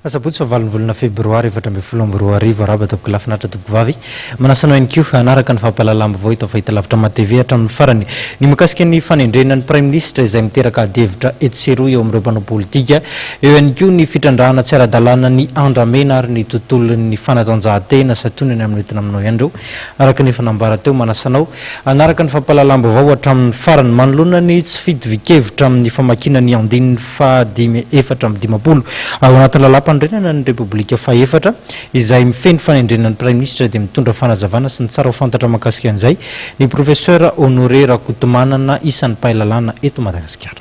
Asabotsy fahavalon'ny volana febroary 2014, arahaba tompoko lahy finaritra tompoko vavy. Manasa anao ihany koa hanaraka ny fampahalalam-baovao eto amin'ny fahitalavitra MATV hatramin'ny farany. Ny mikasika ny fanendrena ny praiminisitra izay miteraka adihevitra etsy sy eroa eo amin'ireo mpanao politika. Eo ihany koa ny fitrandrahana tsy ara-dalàna ny andramena ary ny tontolon'ny fanatanjahantena santionany amin'ny entina aminao ihany ireo. Araka ny efa nambara teo, manasa anao hanaraka ny fampahalalam-baovao hatramin'ny farany manoloana ny tsy fitovian-kevitra amin'ny famakiana ny andininy fahadimy 54 ao anatin'ny lalàmpanorenana ny Repoblika fahefatra izay mifehy ny fanendrena ny Praiminisitra dia mitondra fanazavana sy ny tsara ho fantatra mahakasika an'izay ny Professeur Honoré Rakotomanana isan'ny mpahay lalàna eto Madagasikara.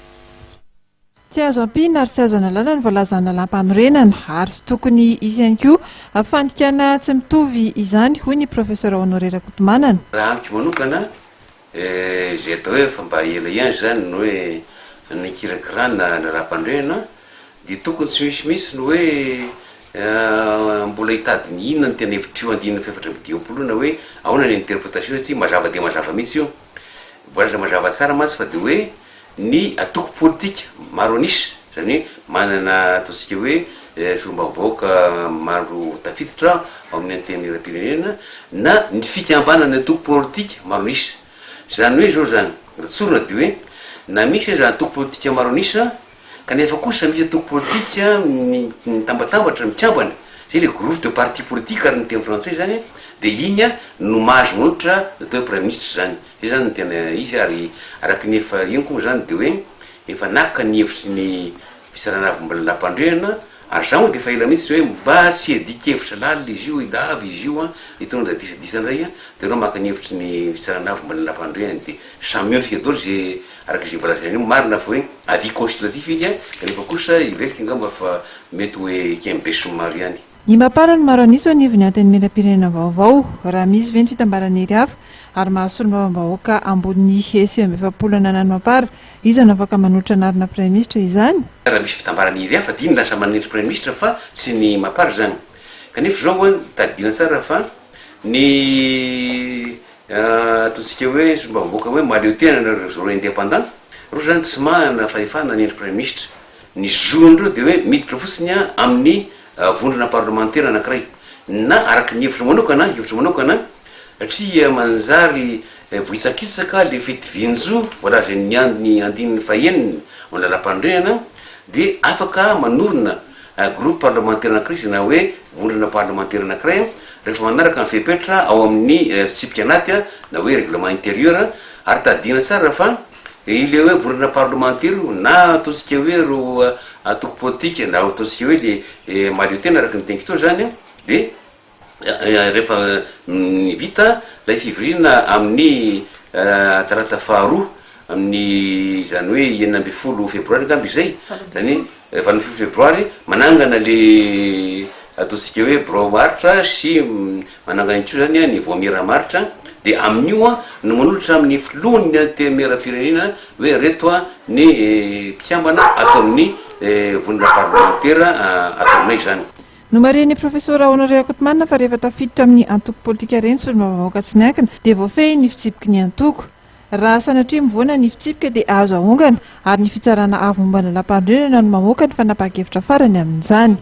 Tsy azo ampiana ary tsy azo analana ny voalazan'ny lalàmpanorenana ary tsy tokony hisy ihany koa fandikana tsy mitovy izany, hoy ny Professeur Honoré Rakotomanana. Raha amiko manokana, izay atao hoe efa mba ela ihany izany ny hoe nikirakirana ny lalàmpanorenana dia tokony tsy misy mihitsy ny hoe mbola hitady ny inona no tena hevitr'io andininy faha 54 io na hoe ahoana ny interpretation satria mazava dia mazava mihitsy io. Voalaza mazava tsara mantsy fa dia hoe ny antoko politika maro an'isa, izany hoe manana ataontsika hoe solombavambahoaka maro tafiditra ao amin'ny Antenimierampirenena na ny fikambanana antoko politika maro an'isa. Izany hoe izao izany, raha tsorina dia hoe na misy aza antoko politika maro an'isa kanefa kosa misy antoko politika mitambatambatra, mikambana, izay ilay groupe de partis politiques ary ny teny frantsay izany, dia iny no mahazo manolotra ny atao hoe praiminisitra izany. Izay izany no tena izy ary araka ny efa henoko moa izany dia hoe efa naka ny hevitry ny fitsarana avo momba ny lalàmpandrehana ary izaho moa dia efa ela mihitsy hoe mba tsy hiadian-kevitra lalina izy io, lava izy io an, hitondra disadisa indray an, dia aleo maka ny hevitry ny fitsarana avo momba ny lalàmpandrehana dia samy miondrika daholo izay araka izay voalazany io, marina fa hoe avis consultatif iny an, kanefa kosa heveriko angamba fa mety ho eken'ny besinimaro ihany. Ny Mapar no maro an'isa eo anivon'ny Antenimierampirenena vaovao. Raha misy ve ny fitambaran'ny hery hafa ary mahazo solombavambahoaka ambonin'ny 49 ananan'ny Mapar, iza no afaka manolotra anarana Praiminisitra izany? Raha misy fitambaran'ny hery hafa dia iny lasa manendry Praiminisitra fa tsy ny Mapar izany. Kanefa izao an, tadidiana tsara fa ny ataontsika hoe solombavambahoaka hoe mahaleo tena na ireo indépendant, ireo izany tsy manana fahefana hanendry Praiminisitra. Ny zon'ireo dia hoe miditra fotsiny amin'ny vondrona parlemantera anankiray na araka ny hevitro manokana, hevitro manokana, satria manjary vohitsakitsaka le fitovian-jo voalazan'ny ny andininy fahenina ao amin'ny lalàmpanorenana dia afaka manorina groupe parlemantera anankiray izy na hoe vondrona parlemantera anankiray rehefa manaraka ny fepetra ao amin'ny fitsipika anaty na hoe règlement intérieur ary tadidiana tsara fa Ilay hoe vondrona parlemantera io na ataontsika hoe ireo antoko politika na ataontsika hoe le mahaleo tena araka ny teniko teo zany de rehefa vita ilay fivoriana amin'ny talata faharoa amin'ny zany hoe 16 febroary angamba izay, zany hoe 18 febroary manangana le ataontsika hoe birao maharitra sy Manangana ihany koa izany ny vaomiera maharitra dia amin'io no manolotra amin'ny filohan'ny antenimierampirenena hoe ireto ny mpikambana ato amin'ny vondrona parlemantera ato aminay izany. Nomarihin'ny Profesora Honoré Rakotomanana fa rehefa tafiditra amin'ny antoko politika ireny solombavambahoaka tsy miankina dia voafehin'ny fitsipiky ny antoko. Raha sanatria mivoana ny fitsipika dia azo ahongana ary ny fitsarana avo momba ny lalàmpanorenana no mamoaka ny fanapahan-kevitra farany amin'izany.